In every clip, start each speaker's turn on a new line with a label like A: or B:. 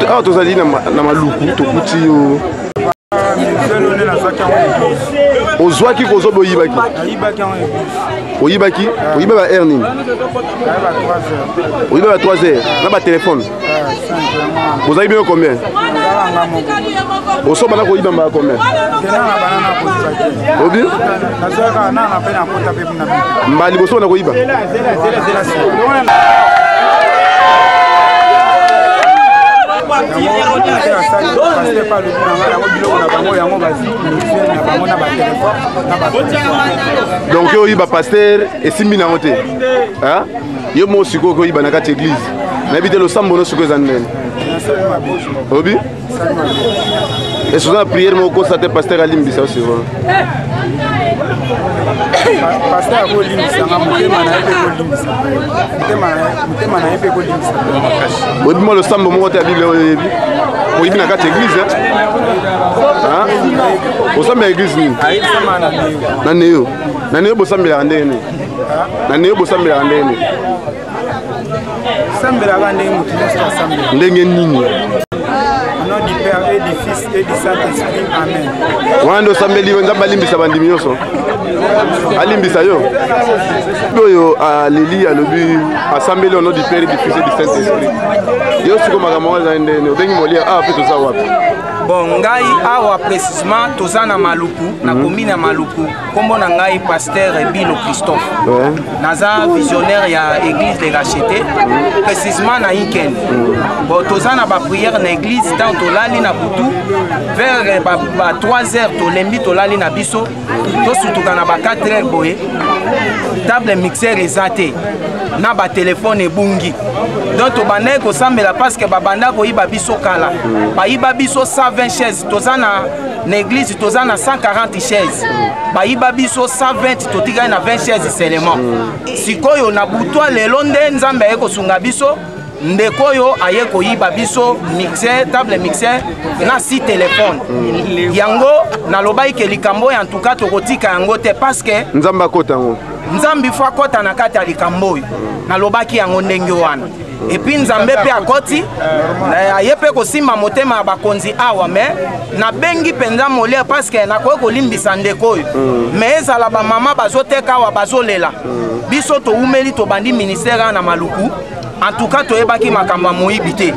A: Awa tozali na Maluku, tokuti yo. Ozwaki kozwa, boyibaki, oyibaki, oyiba ba heure nini? Oyiba ba 3 heures na batelefone. Bozali bino combien? Oso banda koyiba mbala combien? Obi mbala liboso banda koyiba. Donc yo oyiba, pasteur esimbi nango te. Yo moko sikoyo okoyiba na kati église, nayebi te losambo no sikoyo eza ndeni. Obi ese oza na prière moko kosa te, pasteur alimbisa yo sikoyo.
B: Pasteur akolimbisanga, motema na ye mpe kolimbisa, motema na ye mpe kolimbisa.
A: Oyebi mwa losambo moko te ya Bible oyo oyebi? Oyebi na kati ya église, osambela église nini? Na Neyo. Na Neyo bosambelaka ndenge nini? Na Neyo bosambelaka ndenge nini?
B: Sambelaka ndenge moto nyonso asambela.
A: Ndenge nini?
B: Au nom du Père et du Fils et du Saint-Esprit. Amen.
A: Wana nde osambeli yo, Nzambe alimbisa bandimi nyonso, alimbisa yo. Oyo aleli, alobi asambeli au nom du Père et du Fils et du Saint-Esprit. Yo siko makambo wana ezali ndenge obengi Molière awa mpe toza wapi?
C: Bon, ngai awa précisement toza na Maluku, na commune ya Maluku. Nkombo na ngai pasteur Bilo Christophe. Naza visionnaire ya Église de Racheté, précisement na Iken. Bon, toza na baprière na église. Ntango tolali na butu vers ba 3 heures, tolembi, tolali na biso, tosutuka na ba 4 heures boye, table mixeur eza te na batelefone ebungi. Donc tobandaki kosambela parce que babanda koyiba biso kala. Bayiba biso 120 chaise. Toza na église, toza na 140 chaise, bayiba biso 120, totikali na 20 chaise seulement. Sikoyo na butwa lelo nde Nzambe aye kosunga biso. Ndeko oyo aye koyiba biso mixeur, table mixeur na si telefone. Yango nalobaki ke likambo oyo en tout cas tokotika yango te parce que
A: Nzambe akota yango.
C: Nzambe faut akɔta na kati ya likambo oyo. Nalobaki yango ndenge wana et puis Nzambe mpe akɔti, aye mpe kosimba motema ya bakonzi awa. Mais nabengi mpenza Molière parce que nakoki kolimbisa ndeko oyo, mais ezala bamama bazoteka awa, bazolela biso. Towumeli, tobandi ministère awa na Maluku, en tout cas toyebaki makambo ya moyibi te.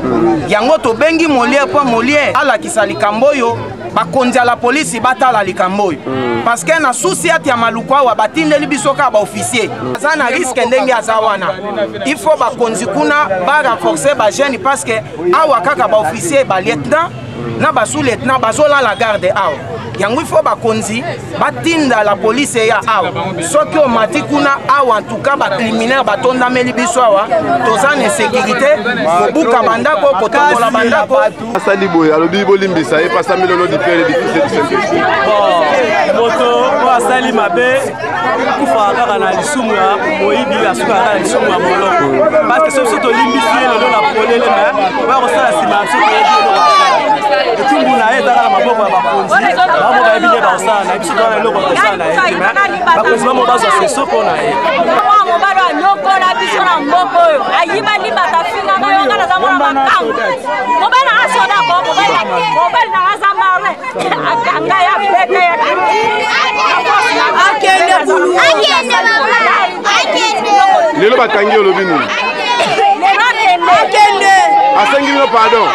C: Yango tobengi Molière mpo Molière alakisa likambo oyo, bakonzi ya la polisi batala likambo oyo, parce que na susi ati ya Maluku awa batindeli biso kaka baofficier. Aza na risque ndenge aza wana. Il faut bakonzi kuna barenforcer bajeune, parce que awa kaka baofficier, balieutenant na basous-lieutenant bazolala garde awa. Yango il faut bakonzi batinda la police eya awa. Soki omati kuna awa, en tout cas bacriminel batondameli biso awa. Toza na insécurité, kobuka bandako, kotombola bandako.
A: Asali boye, alobi bolimbisa ye, pasambeli au nom du Père et du Fils et du Saint-Esprit.
D: Moto oyo asali mabe kufaka kaka na lisumu ya moyibi, asukaka kaka na lisumu ya moloko, parce que soki biso tolimbisi ye lelo na polele, mais oya kosala nsima ya biso, toyebi eloko asala. Etumbu na ye ezaka na maboko ya bakonzi. Bango bayebi nde bakosala na ye. Biso toza na eloko ya kosala na ye te, mais bakonzi bamo bazwa seso mpo na ye.
E: Mwana mobali anyokola biso na mboka oyo, ayiba libata, afingaka yo. Nga naza mwana makambo. Mobali nanga soda ko, mobali nanga aza marin, akanga ya pete ya.
F: Akende bulu.
A: Lelo bakangi, olobi nini?
F: Akende.
A: Asengi bino pardon.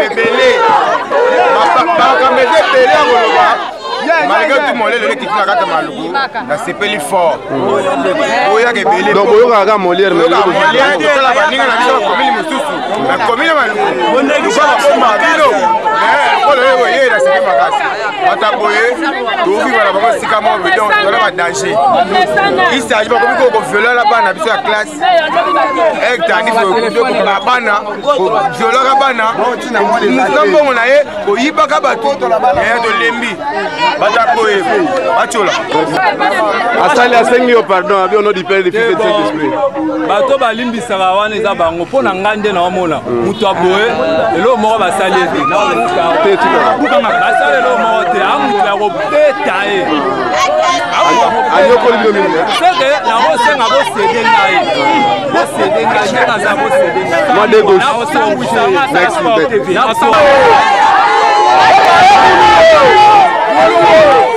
G: Ebele makambo eza ebele ya koloba. Malgré tout, molele ekiti na kati ya Maluku, nasepeli fort, oyaka ebele.
A: Donc boyokaka kaka Molière, mais
G: tala baninga na biso bakomini mosusu na komini Maluku, luka babomba bino. Lokola oyo ye, nasepeli makasi. Bato boye toviva na bango esika moko boye, donc toza badanger. Isagi bakomi koko koviolaka bana biso ya classe hectare koboma bana, koviolaka bana na mbongo na ye, koyibaka bato. Ya tolembi bato ya boye batyola.
A: Asali, asengi yo pardon, abi au nom du Père, du Fils et du Saint-Esprit.
D: Bato balimbisaka wana eza bango. Mpo na ngai nde naomona moto aboye, eloko moko basali ete basali eloko moko te, a moto ya kobeta ye.
A: Anyokoli bino mingi.
D: Seke nakosenga bosede ngai, bosede ngai ndenge aza, bosede.
A: Moi de gauche. Merci.